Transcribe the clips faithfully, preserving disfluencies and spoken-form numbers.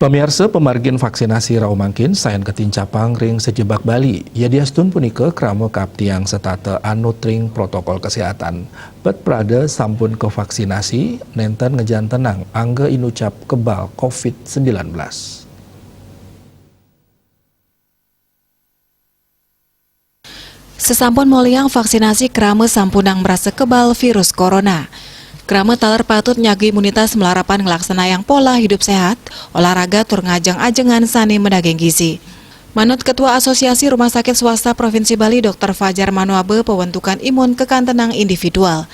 Pamiarsa, pamargin vaksinasi rau mangkin sayan katincapang ring sajebag Bali. Yadiastun punika krama kaaptiang setata anut ring protokol kesehatan. Bet prada sampun kavaksinasi, nenten ngajantenang angga inucap kebal covid sembilan belas. Sasampun moliang vaksinasi, krama sampunang marasa kebal virus corona. Krama taler patut nyaga imunitas malarapan nglaksanayang pola hidup sehat, olahraga tur ngajeng ajengan sane madaging gizi. Manut Ketua Asosiasi Rumah Sakit Swasta Provinsi Bali, Dokter Fajar Manuaba, pawentukan imun kakantenang individual.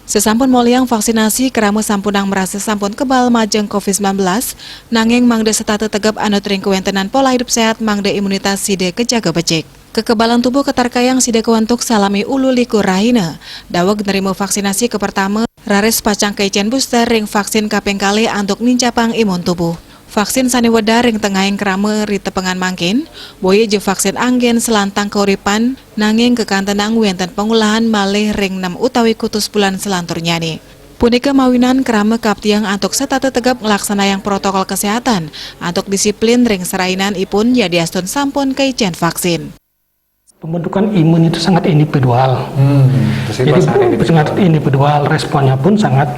Sasampun moliang vaksinasi, krama sampunang marasa sampun kebal majeng covid sembilan belas, nanging mangda setata tegep anut ring kawentenan pola hidup sehat mangda imunitas sida kajaga becik. Kekebalan tubuh katarkayang sida kawentuk salami ulu likur rahina, daweg nerima vaksinasi kapertama, raris pacang kaicen booster ring vaksin kaping kalih antuk nincapang imun tubuh. Vaksin sane wedar ring tengahing krama ritepengan mangkin, boya ja vaksin anggen selantang kauripan, nanging kakantenang wenten pangulahan malih ring nem utawi kutus bulan selanturnyané. Punika mawinan krama kaaptiang antuk setata tegep nglaksanayang protokol kesehatan, antuk disiplin ring serainan ipun yadiastun sampun kaicen vaksin. Pembentukan imun itu sangat individual. Hmm, jadi sangat individual, responnya pun sangat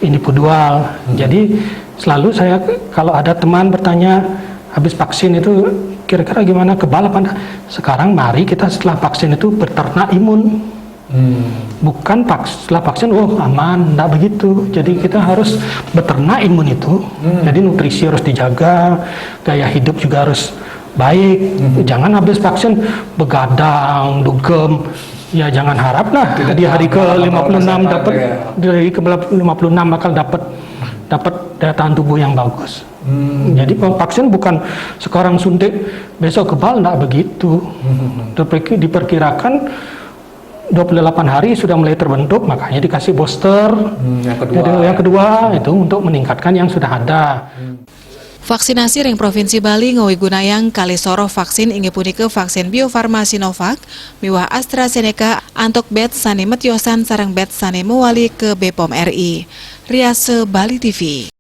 individual. Hmm. Jadi selalu saya, kalau ada teman bertanya habis vaksin itu kira-kira gimana, kebal apa enggak? Sekarang mari kita setelah vaksin itu beternak imun. Hmm. Bukan vaks-, setelah vaksin, oh, aman, enggak begitu. Jadi kita harus beternak imun itu. Hmm. Jadi nutrisi harus dijaga, gaya hidup juga harus baik. Hmm. Jangan habis vaksin begadang, dugem. Ya, jangan harap lah di hari ke lima puluh enam dapat, di hari ke lima puluh enam bakal dapat, dapat daya tahan tubuh yang bagus. Hmm. Jadi vaksin bukan sekarang suntik, besok kebal, enggak begitu. Hmm. Diperkirakan dua puluh delapan hari sudah mulai terbentuk, makanya dikasih booster. Hmm, yang kedua. Jadi, yang kedua itu untuk meningkatkan yang sudah ada. Hmm. Vaksinasi ring Provinsi Bali ngawigunayang kalih soroh vaksin, inggih punika vaksin Bio Farma Sinovac miwah AstraZeneca antuk batch sane matiosan sareng batch sane mawali ka Bepom R I. Riasa, Bali T V.